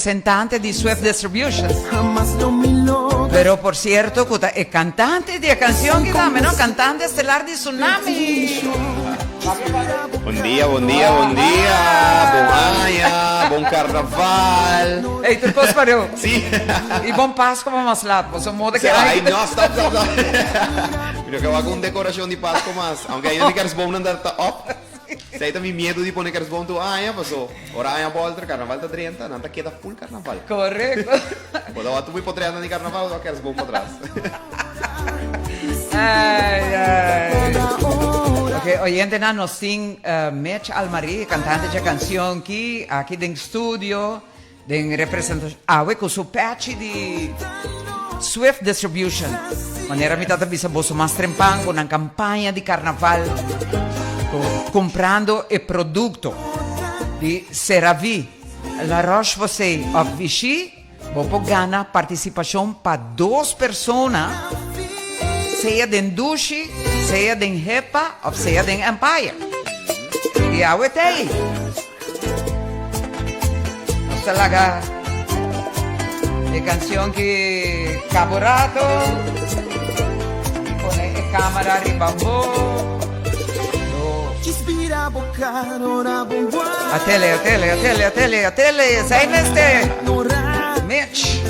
Representante di Swift Distribution. Pero por cierto cu ta e cantante di e cancion ki tambe no, cantante estelar di Tsunami. Bon dia, bon dia, bon dia. Bon aña, bon carnaval. Ey, tur cos pareu. Sí. Y bon Pasco pa mas laat. Boso moda que Ay, no, stop, stop, stop. Mi no ke wak un decoracion di Pasco mas. Aunke ainda mi kerstboomnan ta op. Esei ta mi miedu di pone kersboom tur aña, paso ora aña bolter, karnaval ta drenta, nan ta keda full karnaval. Korekto. Bo ta wak tur mi potretnan di karnaval, bo ta wak kersboom patras. Ai, ai. Ok, oyentenan, nos tin Mitch Almarie, kantante dje kansion ki, aki den studio, den representashon, awe ku su pechi di Swift Distribution. Manera mi tata bisa boso mas trempan ku nan kampaña di karnaval ku kumprando e produkto di CeraVe, La Roche-Posay òf Vichy, bo por gana partisipashon pa dos persona, sea den Dushi, sea den Hepa òf sea den Empire. I awe t'ei. Nos ta laga e canción ki cabo rato y pone e camera riba bo. Atele, atele, atele, atele, atele, esei mester. Mitch.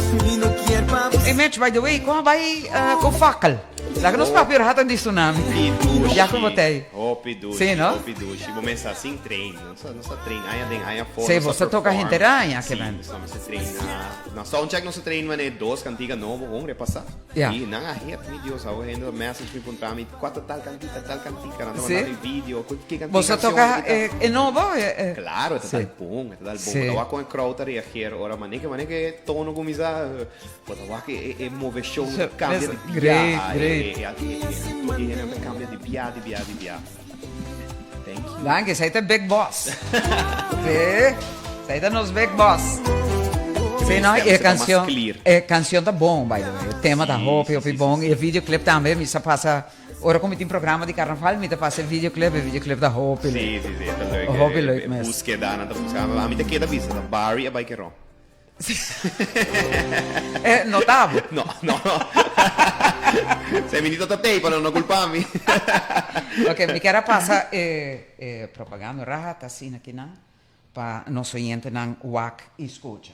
Hey Mitch, by the way, con a bai cu fakkel? Laga nos papia ora hatan di tsunami. Hopi dushi. Ya como tei. Hopi dushi. Sí, no? Hopi dushi. Bo mester sin train. Nos ta, nos ta train aña den aña for. Sí, nos bo ta ta toca perform. henter aña, ke Sí, men. nos ta mester train na, na soundcheck nos ta train manera dos cantica nobo, bon repasa. Ja. Y nan a hit, mi Dios, awo hende ta message mi puntra mi, cua ta tal cantica, tal cantica, nan ta Sí. manda mi video, cu ki Bo sa cantica toca e, e nobo? E, e. Claro, e ta Sí. dal bon, e ta dal bon. Sí. Bo ta wak con e crowd ta reageer ora manera, manera ke tono cuminsa. Bo ta wak e e moveshon ta kambia di bia. Great, great. E e e hende ta kambia di bia, di bia, di bia. Thank you. Danki, esei ta big boss. Sí, esei ta nos big boss. Sí, no, e canción, e canción ta bon, by the way. E tema ta hopi, hopi bon. E videoclip tambe, mi sa pasa, ora ku mi tin programa di carnaval, mi ta pasa e videoclip, e videoclip ta hopi leuk. Sí, sí, sí, ta leuk. Hopi leuk mes. Búskeda, nan ta buska. Ami ta keda bisa, ta Barry a bai ke ron. Eh, no ta abo. No, no. Se mi nito ta tei, pero no culpa mi. Ok, mi kier a pasa e, e propaganda rahat asina kinan pa nos oyentenan wak i skucha.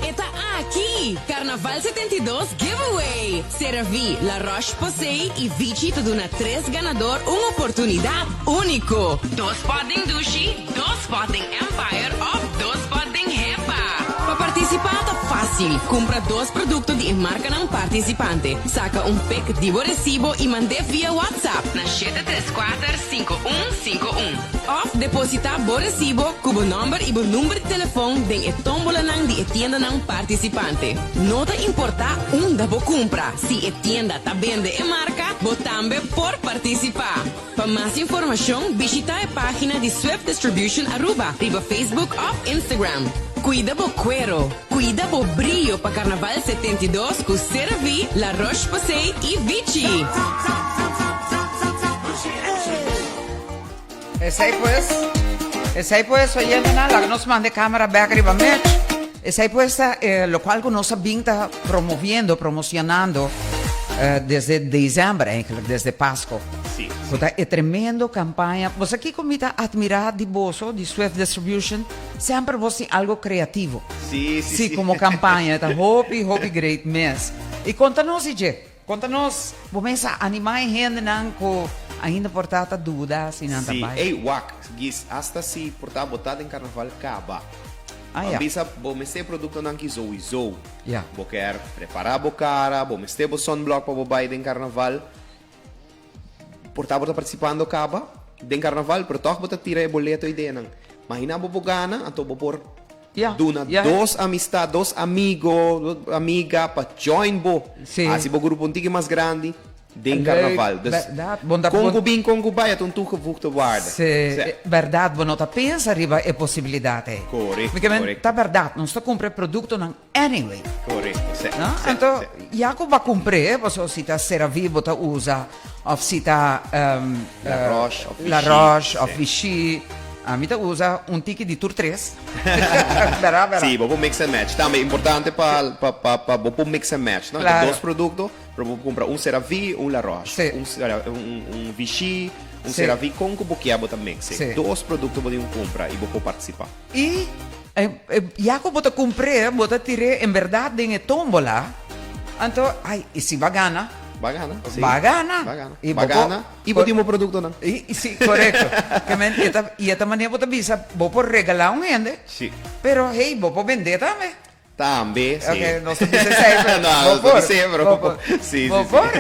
E ta aki! Carnaval 72 Giveaway! CeraVe, La Roche-Posay y Vichy ta duna tres ganador un oportunidad unico! Dos pot den Dushi, Dos spot den Empire of dos spot den Hepa. Pa partisipá ta fásil, kumpra dos produkto di e markanan partisipante, saka un pik di bo resibo i mand'é via WhatsApp na 734 5151. Òf depositá bo resibo ku bo nòmber i bo number di telefòn den e tómbolanan di e tiendanan partisipante. No ta importá unda bo kumpra, si e tienda ta bende e marka, bo tambe por partisipá. Pa mas informacion bishita e pagina di Swift Distribution Aruba riba Facebook of Instagram. Cuida bo cuero, cuida bo brillo pa Carnaval 72 cu CeraVe, La Roche-Posay y Vichy. Esey pues, esey pues, oyentenan, laga nos manda e camera bek riba Mitch. Esey pues ta eh, locual cu nos a bin ta promoviendo, promocionando eh, desde december eigenlijk, desde Pasco. Sí, Cu ta e tremendo campaña. Bo sa kico mi ta admira di boso, di Swift Distribution? Semper bos tin algo creativo. Sí, sí, Sí, sí. como campaña. Ta hopi, hopi great mes. Y conta nos, DJ. Conta nos, bo mes a anima e hendenan cu ainda por ta ta duda si nan ta Sí, bai. ey, wak, Gis, hasta si por ta bo ta den carnaval caba. Ah, Ban ya. bisa bo mester e productonan ki souiso. Ya. Bo kier prepara bo cara, bo mester bo sunblock pa bo bai den carnaval. Por ta bo ta participando caba den carnaval, pero toch bo ta tira e boleto y denan. Magina bo bo gana, anto bo por Ya, duna ya. dos amistad, dos amigo, amiga pa join bo. Sí. Haci bo grupo un tiki mas grandi den Leuk, carnaval. Dus, berdad. Bon ta con bon cu bin, con cu bai, a ta un toegevoegde waarde. Sí, Sí. berdad, bo no ta pensa riba e posibilidad ei. Correcto, Mi ke men, correcto. ta berdad, nos ta cumpra e productonan Anyway. Correcto, se, No? se, Anto, se. ya cu bo a cumpr'é, pasobra si ta CeraVe bo ta usa, of si ta La Roche of La Vichy, Roche of se. Vichy. Ami ta usa un tiki di tur tres. Bera, bera. Sí, bo por mix and match. Tambe importante pa pa pa pa bo por mix and match, no? Claro. Dos producto, pero bo por cumpra un CeraVe, un La Roche. Sí. Un Cera, un un Vichy, un Sí. CeraVe, con cu bo kier bo ta mix. Sí. Dos producto bo tin cu cumpra y bo por participa. Y ya cu bo ta cumpr'é, bo ta tir'é en berdad den e tómbola, anto, ay, y si bo a gana? Bo a gana, sí. Bo a gana. Bo a gana. Y Bo a bo por. gana y bo tin bo productonan. Y, sí, corecto. Ke men, e ta, y e ta manera bo ta bisa, bo por regalá un hende, Sí. pero hey, bo por bendé tambe. Tambe, sí. Ok, nos ta bisa esei, pero No, bo nos ta por, bisa, pero bo por. Sí, sí, Bo sí. por.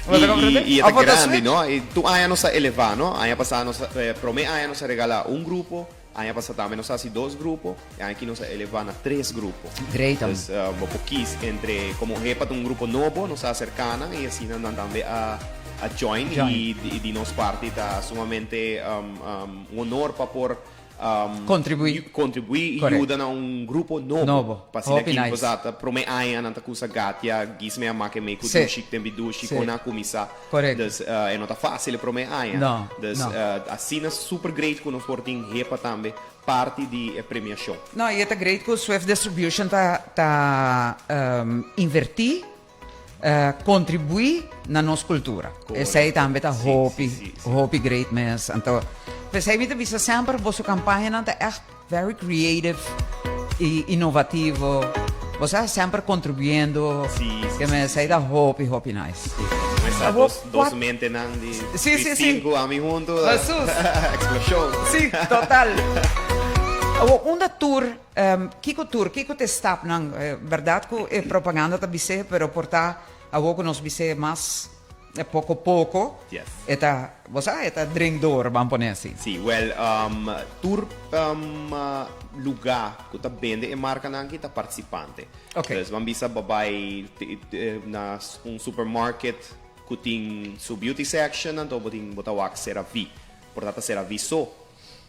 Bo ta Y, comprende? y, y e ta Of bo ta grandi, switch? no? Y tur aña nos a elevá, no? Aña pasá nos a, promé aña nos a regalá un grupo, Aña pasá tambe nos a hasi dos grupo y aña aki nos a elevá na tres grupo. Great. Dus bo por kis entre, como Hepa ta un grupo nobo, nos a acercá nan y asina nan tambe a a join y di nos parti ta sumamente un honor pa por Contribuí. contribuí y Correcto. yuda na un grupo nobo. Nobo. Pa asina Hopi aki nice. nos ta prome aña nan ta cusa gatia, Gisme a make mei cu Sí. dushi, tempi dushi, Sí. con nan a cuminsa. Correcto. Dus e no ta fácil e promé aña. No, Dus no. asina super great ku nos por tin hepa tambe parti di e premiashon. No, i e ta great ku Swift Distribution ta ta invertí, kontribuí na nos kultura. Esei tambe ta hopi, Sí, sí, sí. hopi great mes. Anto, p'esei mi ta bisa semper boso kampañanan ta ègt Very creative y innovativo. Bo sa semper contribuyendo. Sí, sí, Que me sí, sa da hopi, hopi nice. Mesa Abo dos, dos cuat- mentenan di Sí, sí, sí. cinco a mi hunto. Jesus. Explosión. Sí, total. Awo, unda tur, kiko tur, kiko te stapnan? Berdad cu e propaganda ta bis'é, pero por ta awo cu nos bis'é mas E poko poko Yes. e ta, bo sa, e ta drink door, ban pone asi. Sí, wel, um, tur um, lugá ku ta bende e markanan aki ta partisipante. Oké. Dus ban bisa bo bai na un supermarket ku tin su beauty section, anto bo tin bo ta wak CeraVe. Por ta ta CeraVe so,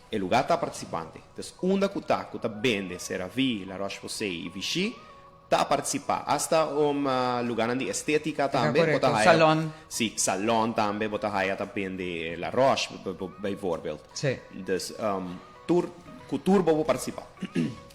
e lugá ta partisipante. Dus unda ku ta ku ta bende CeraVe, La Roche-Posay i Vichy, Ta partisipá. Asta un lugánan di estétika tambe bo ta haya. Salon. Sí, salon tambe bo ta haya ta bende La Roche bijvoorbeeld. Sí. Dus tur, ku tur bo por partisipá.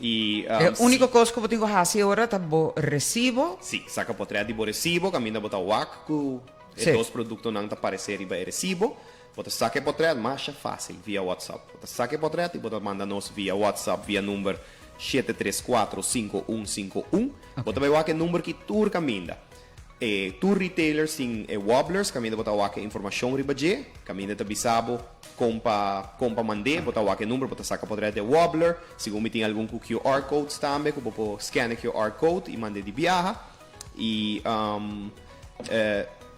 I E úniko kos ku bo tin ku hasi ora ta bo resibo. Sí, saka potrèt di bo resibo kaminda bo ta wak ku e dos produktonan ta paresé riba e resibo. Bo ta saka e potrèt masha fásil via WhatsApp. Bo ta saka e potrèt i bo ta manda nos via WhatsApp via number 7345151. Bo ta bai wak e number ki tur kaminda. E tur retailers tin e wobblers kaminda bo ta wak e informashon riba dje. Kaminda ta bisa bo kon pa kon pa mand'é. Bo ta wak e number, bo ta saka potrèt di e wobbler. Segun mi tin algun ku QR codes tambe ku bo por scan e QR code i mand'é di biaha. I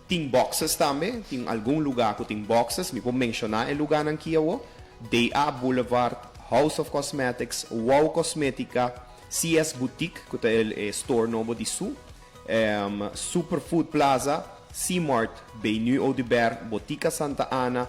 tin boxes tambe. Tin algun lugá ku tin boxes. Mi por menshoná e lugánan ki awo. DA Boulevard, House of Cosmetics, Wow Cosmetica, CS Boutique ku ta e store nobo di Su, Super Food Plaza, C-Mart, Benu Oduber, Botica Santa Ana,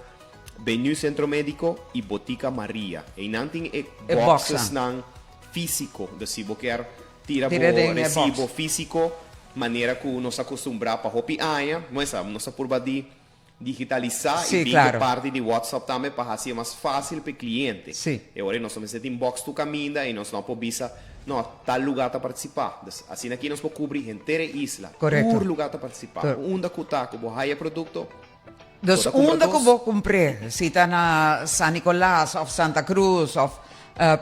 Benu Centro Medico i Botica Maria. Einan tin e boxesnan físiko. Dus si bo kier tira bo resibo físiko manera ku nos a kustumbrá pa hopi aña, nos a purba di Digitalisá i bin ku parti di WhatsApp tambe pa hasi e mas fásil pa e kliente. E ora ei nos no mester tin bòks tur kaminda i nos no por bisa, no, tal lugá ta partisipá. Dus asina aki nos por kubri henter e isla. Tur lugá ta partisipá. Unda ku ta ku bo haya e produkto, bo Dus ta kumpra unda ku dos. bo kumpr'é, si ta na San Nicolas òf Santa Cruz òf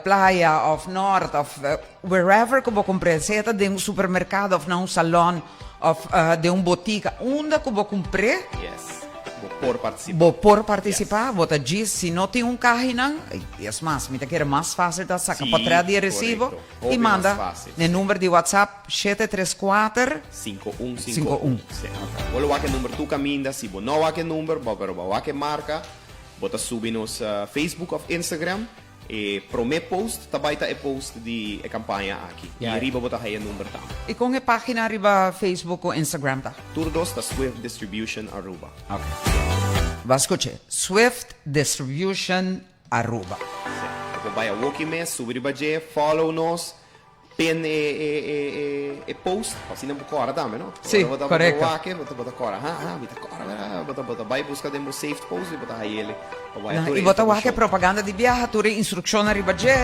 Playa òf Nort òf wherever ku bo kumpr'é, sea ta den un supermerkado òf na un salon òf den un botika, unda ku bo kumpr'é, Yes. Bo por partisipá. bo por partisipá, bo ta djis, si no tin un kahinan, i es mas, mi ta kere mas fásil ta saka Sí, potrèt di e resibo korekto. i Hopi mas manda fásil, na e sí. number di WhatsApp 734. 5151. 51. Sí. Bo lo wak e number tur kaminda, si bo no wak e number, bo pero bo wak e marka, Bo ta subi nos Facebook of Instagram. E prome post ta bai ta e post di e campaña aki. Y riba bo ta haya e number tambe. Y con e pagina riba Facebook o Instagram ta? Tur dos ta Swift Distribution Aruba. Ok. Bo a scuche. Swift Distribution Aruba. Sí. Bo por bai awoki mes, subi riba dje, follow nos. Pin e e e e e post pa asina bo kòrda tambe no. Sí, Ora bo ta korekto. wak bo ta bo ta kòrda ha ha mi ta kòrda wera bo ta bo ta bai buska den bo saved post i bo ta hayele pa bo haya tur I e bo ta wak e informashon. propaganda di biaha tur e instrukshonnan riba dje.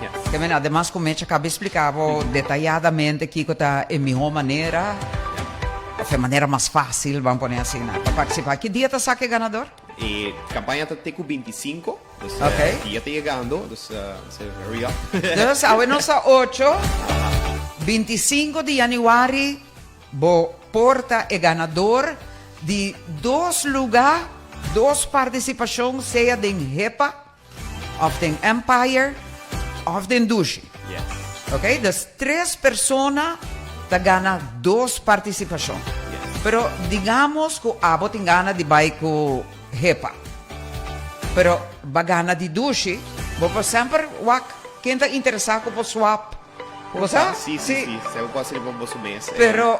Yes. Ke men ademas ku Mecha kaba esplika bo detayadamente kiko ta e mihó manera òf e manera mas fásil, ban pone asina, pa partisipá. Ki dia ta saka e ganador? E kampaña ta te ku 25. Dus Ok. dia ta yegando, dus so hurry up. Dus awe nos ta ocho, 25 di januari bo por ta e ganador di dos luga, dos participacion sea den HEPA of den Empire of den Dushi. Yes. Ok, dus tres persona ta gana dos participacion. Yes. Pero digamos cu abo tin gana di bay cu HEPA. Pero ba gana di dushi, bo por semper wak ken ta interesa ku por swap. Bo sa? Si, si, si. Semper por hasi riba boso mes. Pero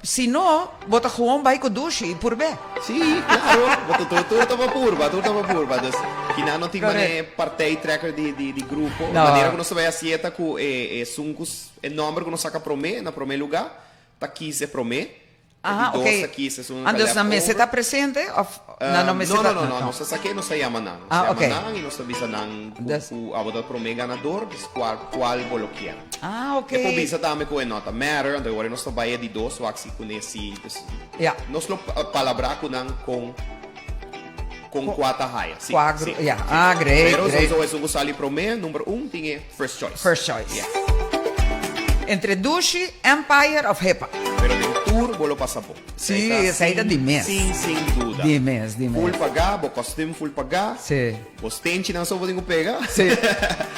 si no, bo ta gewoon bai ku dushi i purb'é. Si, klaro. Bo ta tur tur ta pa purba, tur ta pa purba. Dus kinan no tin mane partijtrekker di di di grupo. No. Manera ku nos ta bai hasié ta ku e esun ku e nòmber ku nos saka promé, na promé lugá, ta kis e promé. Aha, E di ok. dos aki es un Anto nan mester ta leftover. presente of nan no mester No, ta? no, no, no. Nos ta sa ke nos ta yama nan. Nos Ah, ta ok. yama nan i nos ta bisa nan ku Dus- ku abo ta prome ganador, dus kual kual bo lo kier. Ah, ok. E por bisa tambe ku e no ta matter, anto ora nos ta bai e di dos wak si kuné si. Dus Ja. nos lo palabrá ku nan kon kon kua ta haya. Si, Kua si, gru- ja. si. Ah, great, Pero great. sowieso esun ku sali prome, number un, tin e first choice. First choice. Yeah. Entre Dushi, Empire of Hepa. Pero den tur bo lo pasa bo. Sí, esei ta di mes. Sin, sin duda. Di mes, di mes. Full pagá, bo kostuum full pagá. Sí. Bo stenchinan so bo tin ku pega. Sí,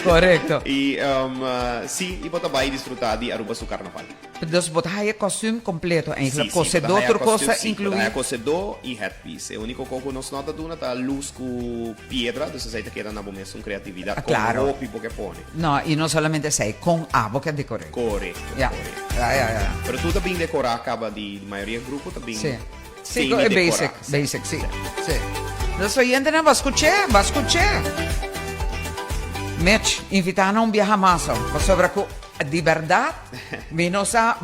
korekto. I sí, i bo ta bai disfrutá di Aruba su karnaval. Dus bo ta haya kostuum kompleto eigenlijk, Sí, sí, bo ta kosedó haya tur kostuum, kosa sí, bo ta inkluí. haya kosedó i headpiece. E úniko kos ku nos no ta duna ta lus ku piedra, dus esei ta keda na bo mes un kreatividat Ah, kon klaro. hopi bo ke pone. No, i no solamente esei, kon abo ke dekor'é. Korekto, Ja, korekto. ja, ja, ja. Pero tur ta bin dekorá kaba di mayoria grupo ta bin Sí. Sí, semi e dekorá. basic, Sí, basic, sí, sí. sí. Dus oyentenan, bo a skuch'é, bo a skuch'é. Mitch, invitá nan un biaha mas, pasobra ku Di berdad mi no sa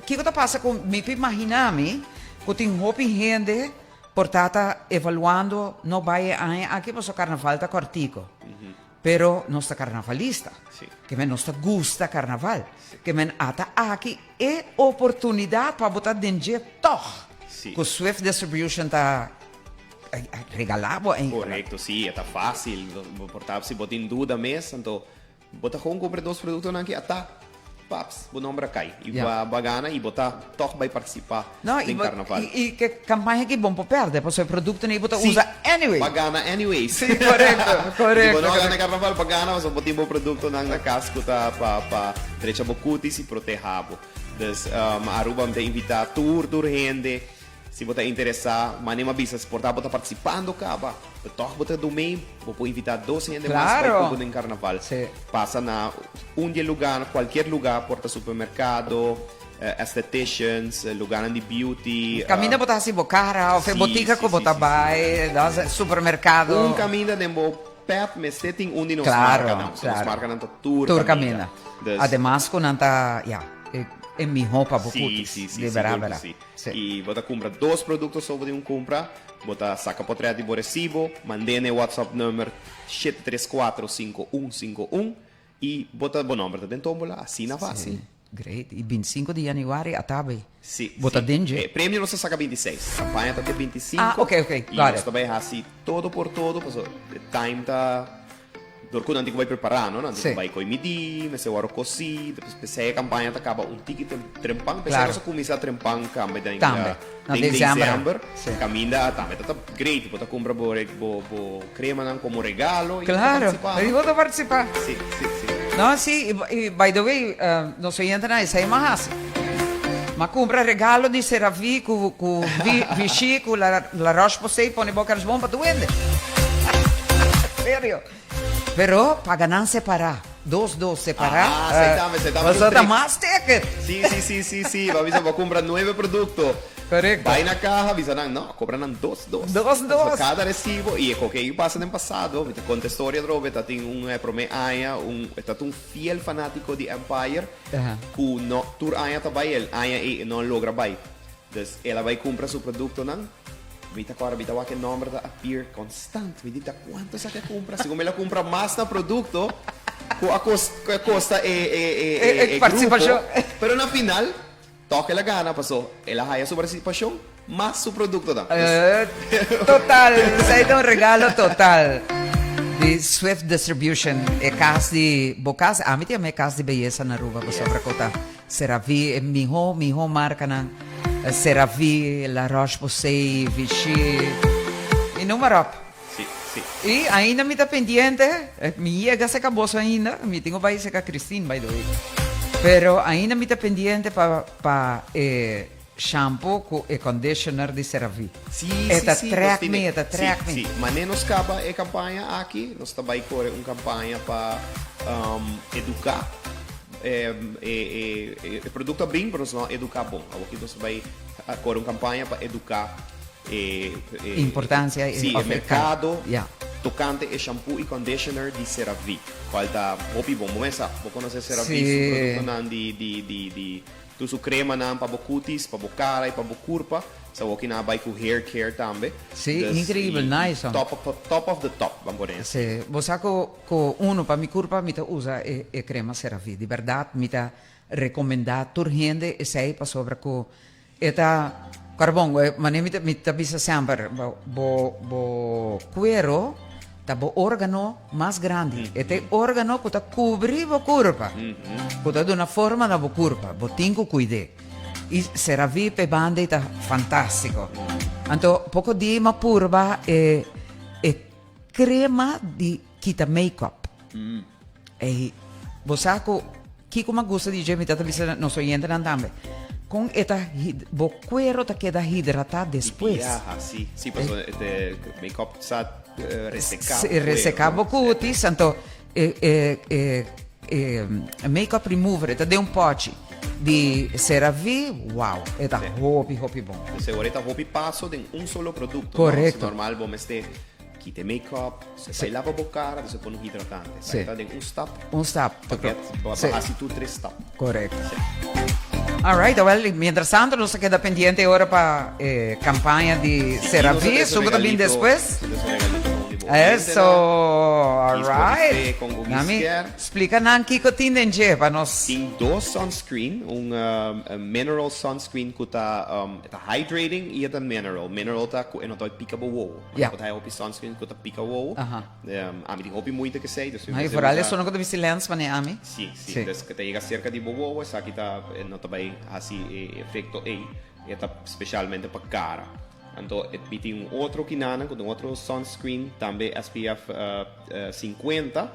kico ta pasa cu mi por imagina mi cu tin hopi hende por ta ta evaluando no bay e aña aki pasobra carnaval ta cortico pero nos ta carnavalista ke men nos ta gusta carnaval ke men ata aki e oportunidad pa bo ta den dje tog cu Swift Distribution ta regala bo eigenlijk. Correcto si e ta facil bo por ta si bo tin duda mes anto Bo ta gewoon kumpra dos produktonan aki, ata, paps, bo nomber a kai. I bo a gana i bo ta tòg bai partisipá den karnaval. I ke kampaña aki bon por pèrdè, pasobra e produktonan ei bo ta usa anyway. Bo a gana anyways. Sí, korekto, korekto. Si bo no a gana karnaval, bo a gana pasobra bo tin bo produktonan na kas ku ta pa drecha bo kutis i protehá bo. Dus Aruba mi ta invitá tur tur hende. Si bo ta interesá, mane m'a bisa si por ta bo ta partisipando kaba, pero tòg bo ta dumei, bo por invitá dos hende mas bai ku bo den karnaval. Pasa na un di e lugánan, kualkier lugá, por ta supermerkado, esteticians, lugánan di beauty. Kaminda bo ta hasi bo kara òf e botika ku bo ta bai, supermerkado. Un kaminda den bo pèt mester tin un di nos markanan. Nos markanan ta tur kaminda. Ademas ku nan ta, ya, e mihó pa bo kutis. Sí, sí, sí, sigur ku sí. Sí. I bo ta kumpra dos produkto so bo tin un kumpra, bo ta saka potrèt di bo resibo, mand'é na e WhatsApp number 7345151 i bo ta bo nòmber ta den tómbola, asina fásil. Sí, great. I 25 di yanüari a tabe Sí, bo ta sí. den dje. E premio nos ta saka 26, kampaña ta te 25. Ah, ok, ok, I got nos it. ta bai hasi todo por todo, pasobra e time ta. Dor ku nan tin ku bai prepará, no? Nan tin ku bai koi midí, mester wòrdu kosí, despues p'esei e kampaña ta kaba un tiki trempan. P'esei nos a kuminsá trempan kambe den den desèmber. Kaminda tambe ta ta great, bo ta kumpra bo bo kremanan komo regalo i bo ta partisipá, no? I bo ta partisipá. Sí, sí, sí. No, sí, i by the way, nos oyentenan esei mas hasi. M'a kumpra regalo di CeraVe ku ku Vichy ku La Roche-Posay pone bo kersboom pa tur hende. Serio. Pero paga nan separá. Dos dos separá. Ah, esei tambe, esei tambe Boso un ta trick. mas ticket. Sí, sí, sí, sí, sí. Bo a bisa bo a kumpra nuebe produkto. Korekto. Bai na kaha, bisa nan, no, kobra nan dos dos. Dos dos. So kada resibo, i e koke ei pasa den pasado, mi ta konta e storia atrobe, ta tin un e promé aña, un, e ta un fiel fanátiko di Empire, ku no tur aña ta bai, el aña ei e no a logra bai. Dus el a bai kumpra su produktonan. Mi ta kòrda, mi ta wak e nòmber ta appear konstant. Mi di ta kuantu esaki a kumpra? Segun mi el a kumpra mas na produkto ku a kos ku a kosta e e e e grupo. Pero na final tòg el a gana paso el a haya su partisipashon mas su produktonan. Total, esei ta un regalo total di Swift Distribution, e kas di bo kas, ami ta yama e kas di beyesa na Aruba pasobra ku ta CeraVe e miho miho markanan CeraVe, La Roche Posay, Vichy y noem maar op. Sí, sí. Y ainda mi ta pendiente, mi yega seca boso ainda, mi tin cu bay seca Christine by the way, pero ainda mi ta pendiente pa pa e shampoo cu e conditioner di CeraVe. Sí, E sí, ta sí, nos trek tine, mi, e ta sí, trek mi. sí. Mane nos caba e campaña aki, nos ta bay core un campaña pa educa E produkto a bin, pero nos no a eduká bon. Awoki nos ta bai kore un kampaña pa eduká e Importansia sí, e merkado tokante e shampoo i conditioner di CeraVe, kual ta hopi bon. Bo mes sa, bo konosé CeraVe su produktonan di di di di tur su kremanan pa bo kutis, pa bo kara i pa bo kurpa. Sa awoki nan a bai ku hair care tambe. Sí, increibel, nice hon. Top of top of the top, ban pone así. Sí, bo sa ku Cu uno pa mi curpa mi ta usa e e crema CeraVe. Di berdad mi ta recomenda tur hende esey pasobra cu e ta carbon. Mane mi ta mi ta bisa semper bo bo bo cuero ta bo organo mas grandi. E ta e organo cu ta cubri bo curpa, cu ta duna forma na bo curpa. Bo tin cu cuid'e. Y CeraVe p'e banda e ta fantastico. Anto poco di mi a purba e e. Crema di kita make-up. Ey, bo sa cu kico mi a gusta di dje, mi ta ta bisa nos oyentenan tambe. Con e ta bo cuero ta keda hidrata despues. Di biaha, si. Si, pasobra e make-up sa reseca bo cuero. Reseca bo cutis, anto e e e make-up remover e ta den un pochi di CeraVe, wow, e ta hopi hopi bon. Entonces ora e ta hopi paso den un solo producto, no? Correcto. Normal bo mester kita e make-up, se bai lava bo cara, despues pone un hidratante. Sí. Ta den un stap. Un stap. Paket, bo Sí. hasi tur tres stap. Correcto. Sí. All right, wel, mientras tanto nos ta keda pendiente ora pa e campaña di CeraVe, Nos ta su ku ta bin regalito, despues. nos ta regalito pa un di bo Eso, all right. Con cu Nami, kier. splica nan kico tin den dje pa nos. Tin dos sunscreen, un mineral sunscreen cu ta ta hydrating y e ta mineral. Mineral ta cu e no ta pica bo wowo. Ja. Bo ta haya hopi sunscreen cu ta pica wowo. Aha. Ami tin hopi moeite cu esey, dus mi Ma y mester vooral usa. esun cu ta bisti lens manera ami. Si, si. Si. Dus cu ta yega cerca di bo wowo esaki ta no ta bay haci e efecto ey. E ta specialmente pa cara. Anto e mi tin un otro kinana ku ta un otro sunscreen tambe SPF 50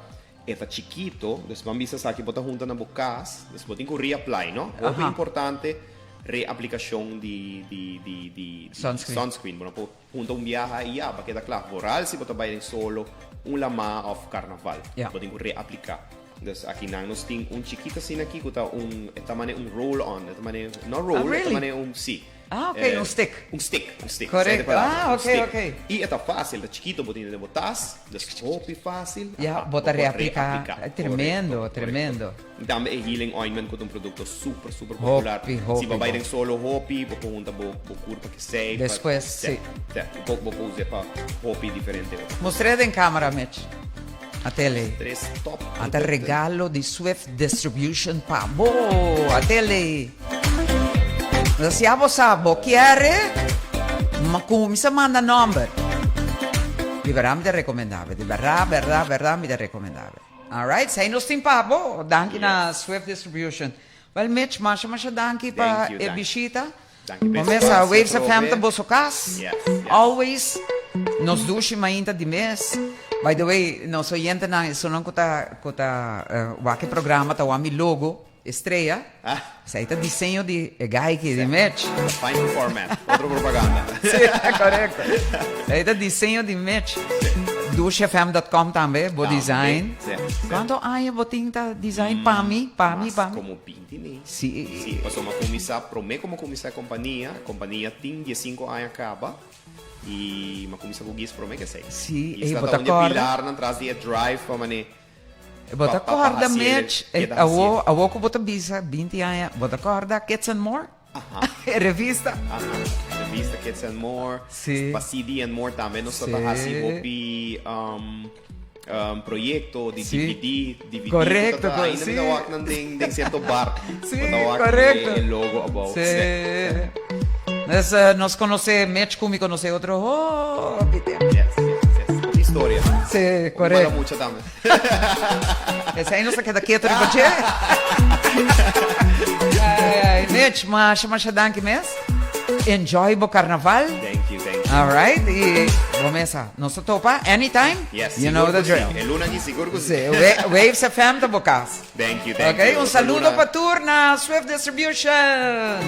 e ta chikito dus ban bisa esaki bo ta hunta na bo kas dus bo tin ku reapply no hopi importante reaplikashon di di di di Sunscreen. sunscreen bo no por hunta un biaha i ya bo a keda kla vooral si bo ta bai den solo un lama òf karnaval bo tin ku reaplika dus akinan nos tin un chikito asina aki ku ta un e ta mane un roll on e ta mane no roll e ta mane un si. Ah, ok, un stick. Un stick, un stick. Correcto. Esei ta e palabra, Ah, un ok, stick. ok. I e ta fácil, ta chikito, bo tin den bo tas, dus hopi fácil. Ja, Aha, bo ta por reapliká. reapliká. Ay, tremendo, Correcto, tremendo. correcto. Tambe e healing ointment ku ta un produkto super, super popular. Hopi, hopi Si bo bai bon. den solo hopi, bo por hunta bo bo kurpa ku esei. pa- Despues, Sí, sí. sí. Bo bo por us'é pa hopi diferente. Mostr'é den camera, Mitch. A tele. Tres top A ta produkten. regalo di Swift Distribution pa bo. A tele. Si abo sa bo kier e, ma cuminsa manda nomber. Di berdad mi ta recomenda be. Di berdad, berdad, berdad mi ta recomenda be. Alright, esey nos tin pa bo. Danki na Swift Distribution. Well Mitch, masha masha danki pa Thank you, e danki. bishita. Danki pa e Bo mesa spacio Waves atrobe. FM ta boso cas. Yes, yes. Always. Nos dushi mainta di mes. By the way, nos oyentenan, esunnan cu ta cu ta wak e programa ta wak mi logo. Estrella, esei ta diseño di e guy ki di Mitch. Find the format, otro propaganda. Sí, correcto. Esei ta diseño di Mitch. Dushfm.com tambe, bo design. Si, si. Cuanto aña bo tin ta design pa mi, pa mi, pa mi? Como 20 ne. Si. Si, paso m'a cuminsa, prome cu m'a cuminsa e compania, compania tin 15 aña caba, y m'a cuminsa cu Gis prome cu esey. Si, Y ey, esta bo ta ta un di e corda? pilarnan tras di e drive pa mane Bo ta pa, pa, pa corda, haci e, Mitch, keda haci. awo, awo cu bo ta bisa 20 aña, bo ta corda Kids and More? Aha. E revista. Aha. Revista Kids and More. Si. Pa CD and More tambe nos Si. ta haci hopi um, um, proyecto di Si. DVD, DVD. Correcto, Ta, ainda si. mi ta wak nan den, den cierto bar. Si, Bo ta wak correcto. e, e logo abou. Si. Si. Dus, eh, nos conoce Mitch cu mi conoce otro hopi tempo. Yes, yes, yes. Hopi historia. Si, Hopi correcto. mala mucha tambe. Esei nos ta keda keto riba dje. Ai, ai. Mitch, masha, masha danki mes. Enjoy bo carnaval. Thank you, thank you. All right. Y bo mesa, nos ta topa anytime. Yes, You know sigur the ku si. drill. E luna aki sigur ku si. Si, Waves FM ta bo cas. Thank you, thank Ok, you. un saludo Luna. pa tur na Swift Distribution.